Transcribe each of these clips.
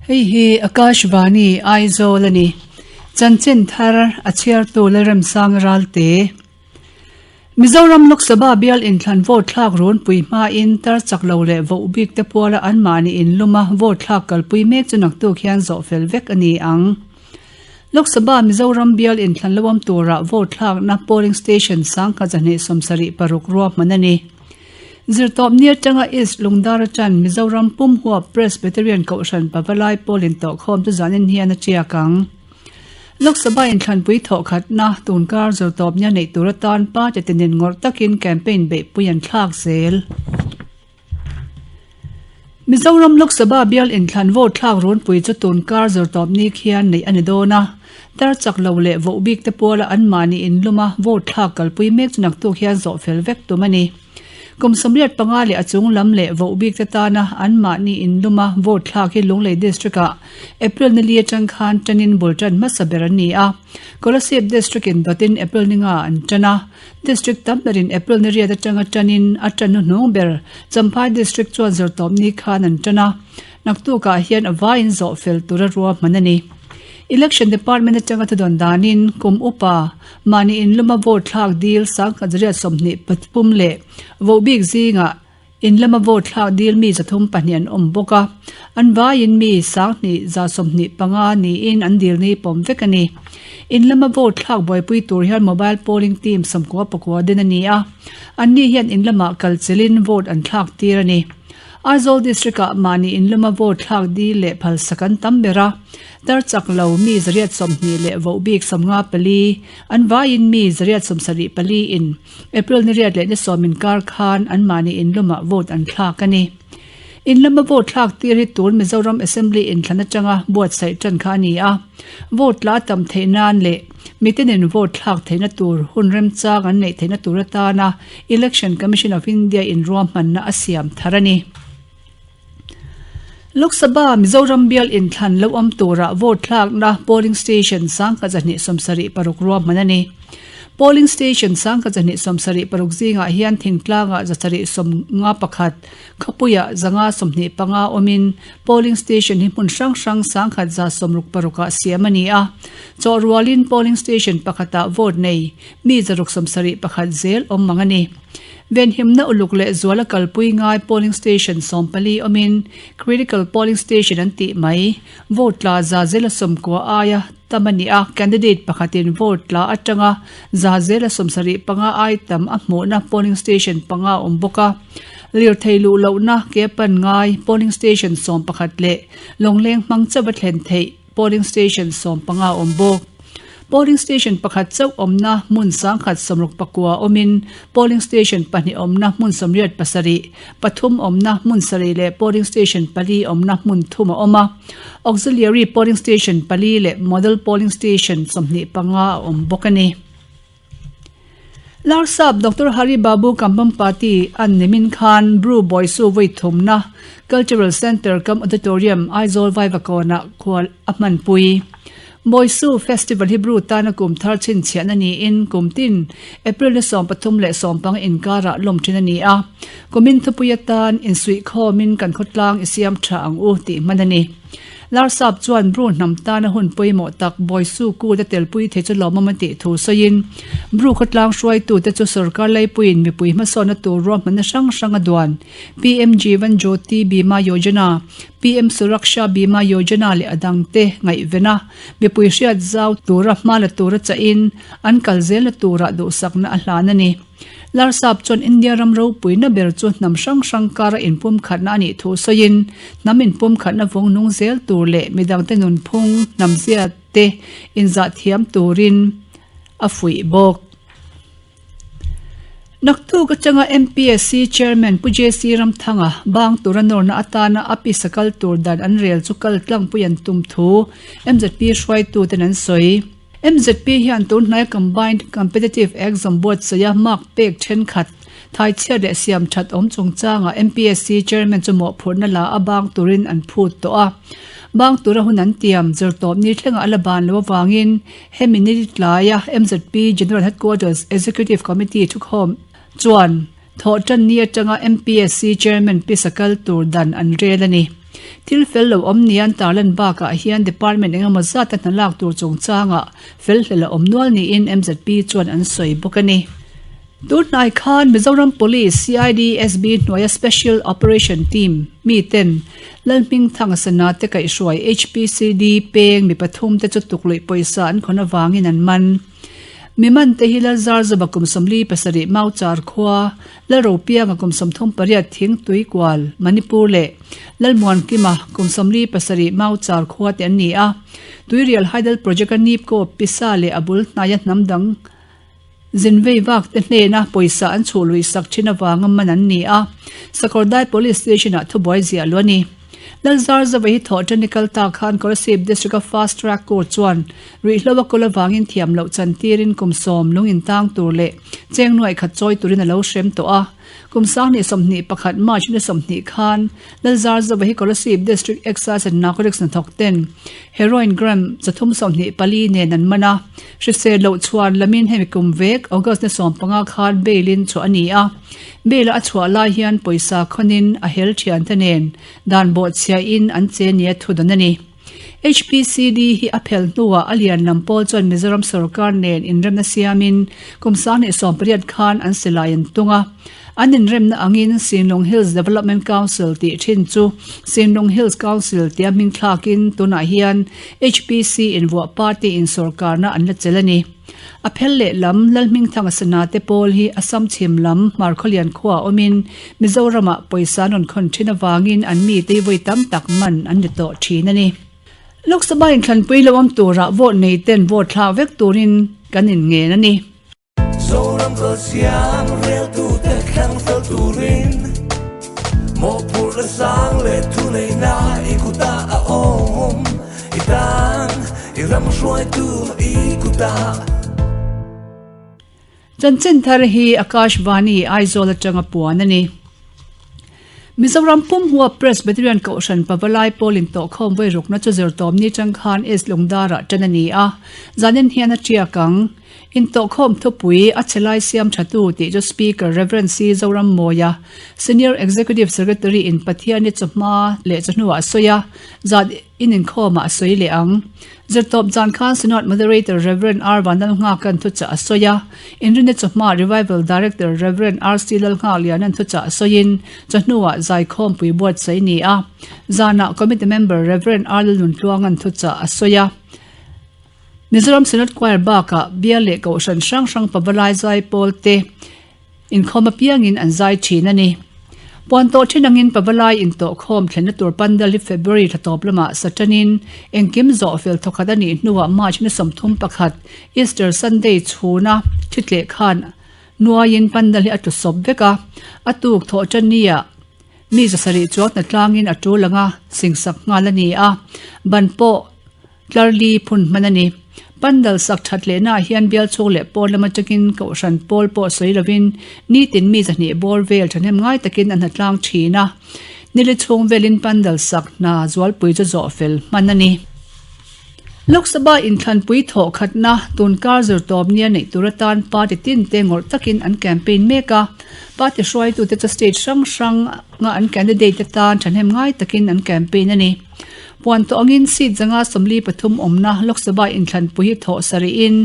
Hei hi Akashvani Aizawl a ni. Chanchin thar a chhiartu Lalremsang Ralte. Mizoram Lok Sabha bial inthlan vote thlak runpui hmain tar chak lo leh voh bik te puala anmahni inluma vote thlak kalpui mek chu naktuk hian zawh fel vek a ni ang. Lok Sabha Mizoram bial inthlan lo awm tura vote thlakna polling station 1276 ruahman a ni. Zirtawp ni atanga East Lungdar atan Mizoram pum huap Presbyterian Kohhran Pavalai pawl intawhkhawm chu zanin hian a tiak ang. Lok Sabha inthlanpui thawhkhatna tunkar zirtawp nia neih tur atan party tinin ngawrh takin campaign beihpui an thlak zel. Mizoram Lok Sabha bial inthlan vote thlak runpui chu tunkar zirtawp ni khian neih a ni dawn a. Tar chak lo leh voh bik te puala anmahni inluma vote thlak kalpui mek chu naktuk hian zawh fel vek tum a ni. Kum 85 leh a chung lam leh voh bik te tana anmahni inluma vote thlak hi Lunglei District-ah April ni li atang khan tanin bul tan hmasa ber an ni a. Kolasib District-in dawtin April ni nga an tan a. District tam berin April ni riat atanga tanin a tan hnuhnung ber Champhai District chuan zirtawp ni khan an tan a. Naktukah hian a vaiin zawh fel tura ruahman a ni. Election Department atanga thudawn danin kum upa mahni inluma vote thlak dil 1123 leh voh bik zingah inlama vote thlak dil mi 32 an awm bawk a. An vaiin mi 2125 niin an dil ni pawm vek a ni. Inlama vote thlak buaipui tur hian mobile polling team 99 din a ni a. Anni hian inlamah kal chelin vote an thlak tir a ni. Aizawl District-ah mahni inluma vote thlak dil leh phalsak an tam ber a, tar chak lo mi 120 leh voh bik 54, an vaiin mi 174 in April ni riat leh ni sawm inkar khan an mahni inlumah vote an thlak a ni. Inlama vote thlak tir hi tun Mizoram Assembly inthlan atanga buatsaih tan kha a ni a, vote la tam theih nan leh mitinin vote thlak theihna tur hun remchang an neih theihna tur atana Election Commission of India in ruahmanna a siam thar a ni. Lok Sabha Mizoram bial inthlan lo awm tura vote thlakna polling station 1276 ruahman a ni. Polling station 1276 zingah hian thingtlangah 751, khawpuiah 525 awmin polling station hi hmun hrang hrang 1166 ah siam a ni a. Chawhrualin polling station pakhatah vote nei mi 671 zel awm mang a ni. Venhimna uluk leh zuala kalpui ngai polling station 14 awmin critical polling station an tih mai. Vote tla za zela 90 aia tam a ni a, candidate pakhatin vote tla atanga za zela 75 ai tam a hmuhna polling station panga a awm bawk a. Lirthei luh lohna ke pan ngai polling station 11 leh lawngleng hmang chauh a thlen theih polling station 15 a awm bawk. Polling station pakhat chauh awmna hmun 1069 awmin polling station pahnih awmna hmun 87, pathum awmna hmun sarih leh polling station pali awmna hmun thum a awm a. Auxiliary polling station pali leh model polling station 25 a awm bawk a ni. Larsap Doctor Hari Babu Kambhampati an nimin khan Bru Boisu vawi thumna Cultural Centre kam Auditorium Aizawl Vaivakawnah khual a hmanpui. Boisu Festival hi Bru tana kum thar chhinchhiahna niin kum tin April ni 13 leh 15 inkarah lawm thin a ni a. Kumin thupui atan insuihkhawmin kan khawtlang i siam tha ang u tih hman a ni. Larsap chuan Bru hnam tana hun pawimawh tak Bawisu Kut a telpui thei chu lawmawm a tih thu sawiin, Bru khawtlang hruaitute chu sorkar leipuiin mipui hmasawnna tur ruahmanna hrang hrang a duan, PM Jeevan Jyoti Bima Yojana, PM Suraksha Bima Yojana leh a dangte ngaihven a, mipui hriat zau tura hma la tura chahin an kal zelna turah duhsakna a hlan a ni. Larsap chuan India ram ropuina ber chu hnam hrang hrang kara inpumkhatna a nih thu sawiin, hnam inpumkhatna vawng nung zel tur leh midangte nunphung, hnamzia te inzah thiam turin a fuih bawk. Naktuk atanga MPSC Chairman Pu JC Ramthanga bang tura nawrna atana a pisa kal tur dan an rel chu kal tlangpui an tum thu MZP hruaituten an sawi. MZP hian tun hnaia Combined Competitive Exam buatsaia mark pek thenkhat, thaichhiat leh siam that awm chungchangah MPSC Chairman chu mawhphurhna la a bang turin an phut tawh a. Bang tura hun an tiam zirtawp ni thlengah a la ban lo avangin hemi ni tlaia MZP General Headquarters Executive Committee thukhawm chuan Thawhtanni atanga MPSC Chairman pisa kal tur dan an rel a ni. Thil fel lo awm nia an tarlan bakah hian department engemaw zata hna lak tur chungchangah fel hlel a awm nual niin mzp chuan an sawi bawk a ni. Tunhnai khan Mizoram Police CID SB hnuaia Special Operation Team mi ten Lalhmingthanga sana te kaihhruai HPCD peng mi pathum te chu tukluih pawisa an khawn avangin an man. Mi man te hi Lalzarzuba kum 47 Mauchar khua, Lalropianga kum 38 Thingtuikual, Manipur leh Lalmuankima kum 47 Mauchar khua te an ni a. Tuirial Hydel Project a Nipco pisa leh a bul hnaia hnam dang Zinvei vak te hnena pawisa an chhuh lui sak thin avanga man an ni a, Sakawrdai Police Station-ah thubuai ziah luh a ni. Lalzarzava hi thawhṭan ni kal ta khan Kolasib District-a Fast Track Court chuan ruihhlo a kawl avangin thiam loh chantirin kum sawm lung intang tur leh cheng nuaih khat chawi turin a lo hrem tawh a. Kum 2021 March ni 20 khan Lalzarzova hi Kolasib District Excise and Narcotics hnathawk ten Heroin gram 324 nen an man a, hrisel loh chhuan lamin hemi kum vek August ni 15 khan bail in chhuah a ni a. Bail a a chhuah lai hian pawisa khawnin a hel thiante nen dan bawhchhiahin an che nia thudawn a ni. HPCD hi a phel hnuah a lian lam pawl chuan Mizoram sorkar nen inremna siamin kum 2018 khan an silai an tung a. An inremna angin Sinlung Hills Development Council tih thin chu Sinlung Hills Council tia hming thlakin tunah hian HPC invuah party in sorkarna an la chelh a ni. A phel lehlam Lalhmingthanga Sanate pawl hi Assam chhim lam Hmarkhawlian khuaah awmin Mizoramah pawisa an rawn khawn thin avangin an mite hi vawi tam tak man an ni tawh thin a ni. Lok Sabha inthlanpui lo awm turah vote nei ten vote thlak vek turin kan inngen a ni. Zoram kalsiam reltute thlang fel turin mawhphurhna sang leh thuneihna i kutah a awm. I tan i ram hruaitu i kutah. Chanchin thar hi Akashvani Aizawl atanga puan a ni. Mizoram pumhua Presbyterian Kohhran Pavalai pawl intawhkhawm vawi rukna chu zirtawmni tang khan East Lungdarah tan a ni a, zanin hian a tiak ang. Intawhkhawm thupui a che lai siam thatu tih chu Speaker Rev. C. Zorammawia, Senior Executive Secretary in Pathiani chawhma leh chawhnuah a sawi a, zat in inkhawmah a sawi leh ang. Zirtawp zan khan Synod Moderator Rev. R. Vanlalnghakan thuchah a sawi a, Inrinni chawhma Revival Director Rev. R. C. Lalnghakliana'n thuchah a sawiin chawhnuah zaikhawmpui buatsaih ni a, zanah Committee Member Rev. R. Lalnuntluanga'n thuchah a sawi a. Mizoram Synod Choir bakah bial leh kohhran hrang hrang pavalai zai pawl te inkhawm apiangin an zai thin a ni. Puan tawh thin angin pavalai intawhkhawm thlenna tur pandal hi February thla tawp lamah satanin engkim zawh fel thawkhat a nih hnuah March ni 31 Easter Sunday chhuna thi tleh khan nuaiin pandal hi a tlu sawp vek a, a tuk thawh tanniah mi zasarih chuang hnatlangin a tul anga singsak nghal a ni a, ban pawh Tlarli phun hman a ni. Pandal sak that lehnaah hian bial chhung leh pawn lam atangin kohhran pawl pawh sawi lovin nitin mi zahnih bawr vel thahnem ngai takin a hnatlang thin a. Nili chhung velin pandal sak hna zualpui chu zawh fel hman a ni. Lok Sabha inthlanpui thawh khatna tun kar zirtawp nia neih tur atan party tin te ngawrh takin an campaign mek a. Party hruaitute chu state hrang hranga an candidate te tan thahnem ngai takin an campaign a ni. Puan tawh angin seat zanga 43 awmna Lok Sabha inthlanpui hi thawh sarihin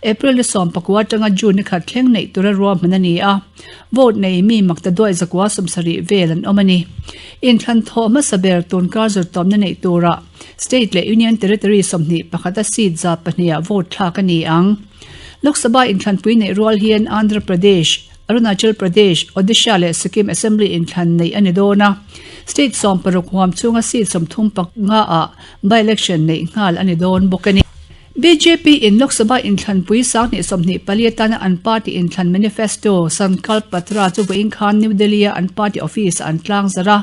April ni 19 atanga June ni khat thleng neih tura ruahman a ni a, vote nei mi makta duai zakua 70 vel an awm a ni. Inthlan thawh hmasa ber tunkar zirtawmna neih turah State leh Union Territory 21 a seat za pahniha vote thlak a ni ang. Lok Sabha inthlanpui neih rual hian Andhra Pradesh, Arunachal Pradesh, Odisha leh Sikkim Assembly inthlan neih a ni dawn a, state 16 huam chhunga seat 35 ah by-election neih nghal a ni dawn bawk a ni. Bjp in Lok Sabha inthlanpui 2024 atana an party inthlan manifesto Sankalp Patra chu vawiin khan New Delhi-a an party office-ah an tlangzarh a.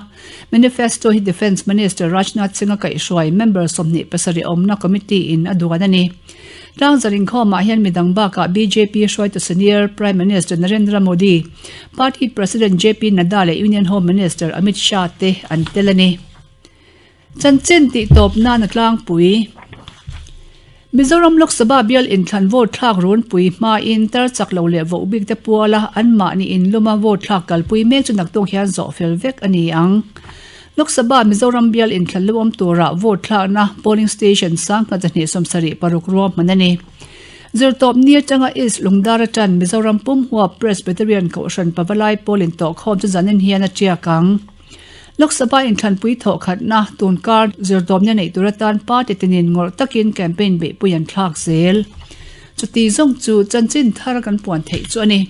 Manifesto hi Defence Minister Rajnath Singh-a kaihhruai member 27 awmna committee in a duan a ni. Tlangzar inkhawmah hian midang bakah bjp hruaitu senior Prime Minister Narendra Modi, Party President JP Nadda leh Union Home Minister Amit Shah te an tel a ni. Chanchin tih tawp nan a tlangpui. Mizoram Lok Sabha bial inthlan vote thlak runpui hmain tar chak lo leh voh bik te puala anmahni inluma vote thlak kalpui mek chu naktuk hian zawh fel vek a ni ang. Lok Sabha Mizoram bial inthlan luam tura vote thlakna polling station 1276 ruahman a ni. Zirtawp ni atanga East Lungdar atan Mizoram pum huap Presbyterian Kohhran Pavalai pawl intawhkhawm chu zanin hian a tiak ang. Lok Sabha inthlanpui thawhkhatna tunkar zirtawpna neih tur atan party tinin ngawrh takin campaign beihpui an thlak zel. Chuti zawng chu chanchin thar kan puan theih chu a ni.